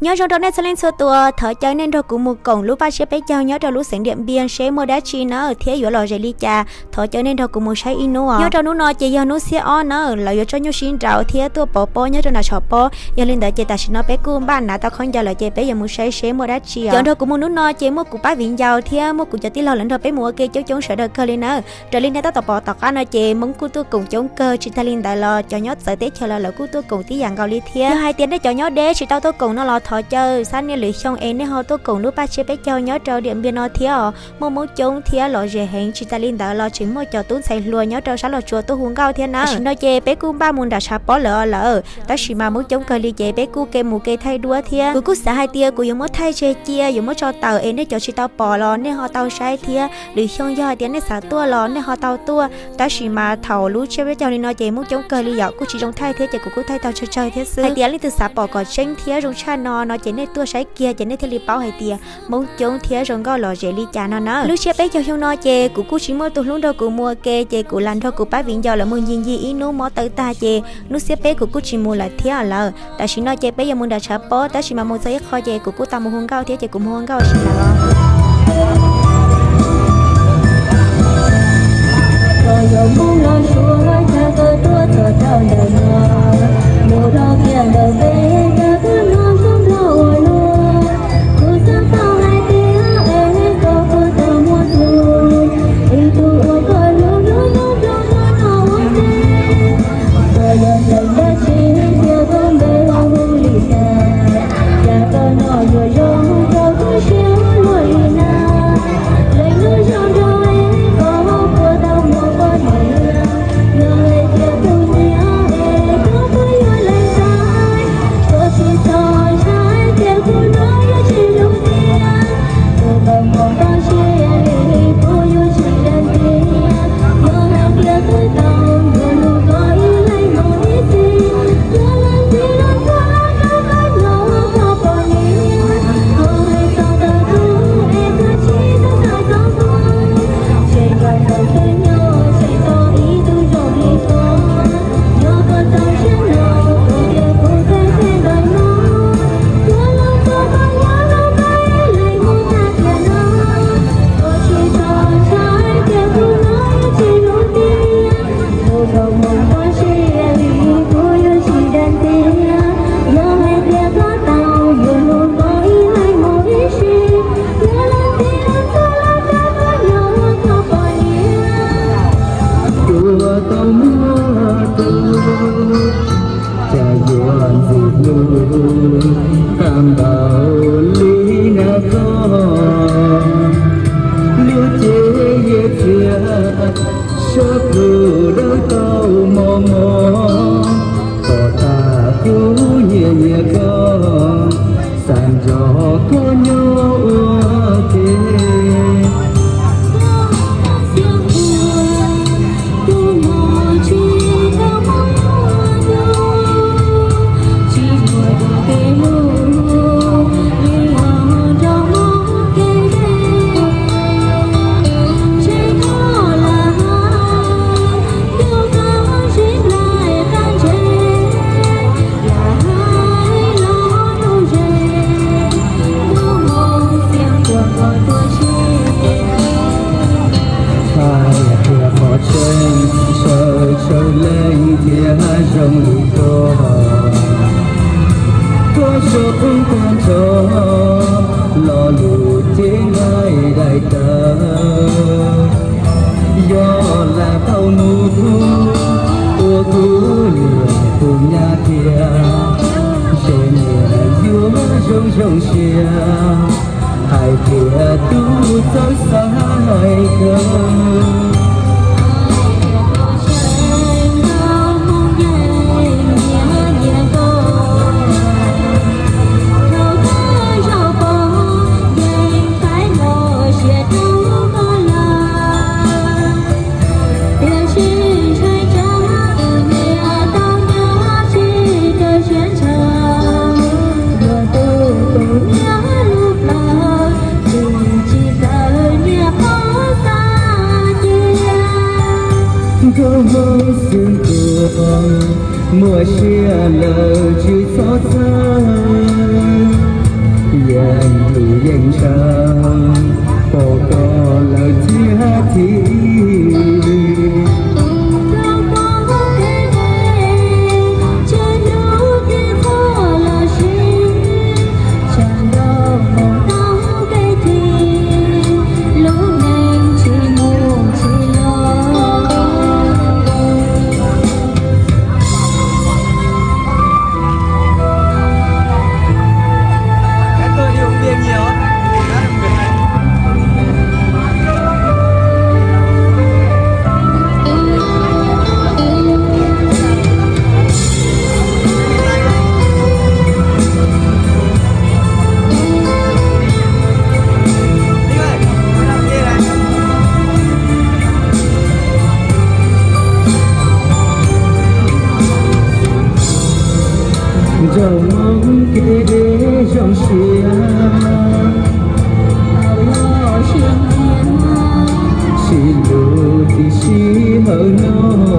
Nyob zoo rau nej txhua leej txhua tus, thov caw nej nrog kuv mus koom lub paj tsiab peb caug nyob rau lub xeev Diam Npiag seb muaj dab tsi nawb thiab yuav lom zem li cas, thov caw nej nrog kuv mus saib ib hnub os. Nyob rau hnub no ces yog hnub xiab ob nawb, lawv yuav tso nyuj sib nraus thiab tuaj pov pob nyob rau nram tshav pob. Yog li ntawd ces tam sim no peb kuj npaj hnav tau khaub ncaws lawm ces peb yuav mus saib seb muaj dab tsi os. Cov nrog kuv mus hnub no ces muaj kuv pab viv ncaus thiab muaj kuv cov tij laug lawv nrog peb mus ua ke coob coob sawv daws kawg li nawb. Raws li nej tab tom pom tom qab no ces Hmoob kuj tuaj koom coob kawg, tsis tag li ntawd los cov nyob txawv teb chaws los lawv kuj tuaj koom tib yam nkaus li thiab. Yog hais tias nej cov nyob deb tsis tau tuaj koom no los thov caw xab niaj lwm xyoo es nej ho tuaj koom lub paj tsiab peb caug nyob rau Diam Npiag no thiab os. Muaj Hmoob coob thiab lom zem heev, tsis tas li ntawd los tseem muaj cov tub ntxhais hluas nyob rau sab Los Tsuas tuaj hu nkauj thiab na. Tam sim no ces peb kuj npaj mus nram tshav pob lawm os lawm, tab sis mas Hmoob coob kawg li ces peb kuj ke mus ke thaij duab thiab. Kuv kuj xav hais tias kuv yuav muab thaij tseg cia, yuav muab tso tawm es nej cov tsis tau pom los nej ho tau saib thiab. Lwm xyoo yog hais tias nej xav tuaj los nej ho tau tuaj, tab sis mas thaum lub tsiab peb caug li no ces Hmoob coob kawg li yom, kuj tsis zoo thaij thiab ces kuv kuj thaij tau tsawg tsawg thiab xwb. Hais tias leej twg xav pom kom tseeb thiab zoo tshaj no no ces nej tuaj saib kiag ces nej thiaj li paub hais tias Hmoob coob thiab zoo nkauj lom zem li cas no na. Lub tsiab peb caug xyoo no ces kuv kuj tsis muaj tus hlub nrog kuv mus ua ke ces kuv lam nrog kuv pab viv ncaus lawv mus ncig ncig ib hnub mob taw tag ces hnub xiab peb kuv kuj tsis mus lawm thiab lawm. Tam sim no ces peb yuav mus nram tshav pob, tab sis mas mus txog ib qho ces kuv kuj tau mus hu nkauj thiab ces kuv mus hu nkauj sim lawm os. Koj yog Hmoob los Suav, cas koj tuaj txog rau ntawm no, mus dhau kiag ntawm peb, cas koj hnov zoo nrog ua luaj. Kuv xav tau hais tias es koj puas tau muaj tus, ib tug uas koj hlub hlub nyob rau hauv no ua ke. Koj yog tus dab tsi thiaj koj npe hu li cas, cas koj noj yuav zoo rau koj siab luaj li na. Leej hnub zoo nraug es koj puas tau muaj poj niam, yog hais tias kuv nyiam es koj puas yuav lees xaiv. Koj tsis txhob ntshai tias kuv no yuav tsis hlub tiag, kuv tau mus tau siab li kuv yuav tsis dag tiag. Yog hais tias kuv tau yuav hlub koj ib leeg mus ib txhis, yog leej txiv los txog rau koj nyob ua koj poj niam, koj hais txog ntawm kuv es koj tsis tau xav txog kuv, tseem yog koj xwb nyob tseem tau ib tug zoo li koj. Yog koj tau siab no, kuv tias kuv txhais tes ntawm no, kuv los txog koj nyob rau peb leeg mus tag tiam no. Koj tsis txhob ntshai tias kuv no yuav tsis hlub tiag, kuv tau mus tau siab li kuv yuav tsis dag tiag. Yog hais tias koj tau yuav hlub koj ib leeg mus ib txhis, yog leej txiv los txog rau koj nyob ua koj poj niam, kuv tau muaj tus, cas yuav ntxim hlub tag npaum li na koj. Lub cev yias txias, sab plhu dawb tau mos mos, kom tas kuv nyiam nyiam koj, xav nrog koj nyob ua ke. Hais tias qhov tseeb sawv sawv leej thiaj zoo li koj, koj zoo tag nrho, lo lus cev nqaij daim tawv. Yog lam tau hnub uas kuv niam tus nyab tiag, ntshe niam yuav zoo zoo siab hais tias tub txawj xaiv kawg. Nkauj Hmoob xwb ntuag, muaj sia lawm tsis txhob txhawj. Ntshaw, pom tau lawm txiaj thib ib. Nraug Hmoob kev deb zoo siab, sib hlub tib si hawm no.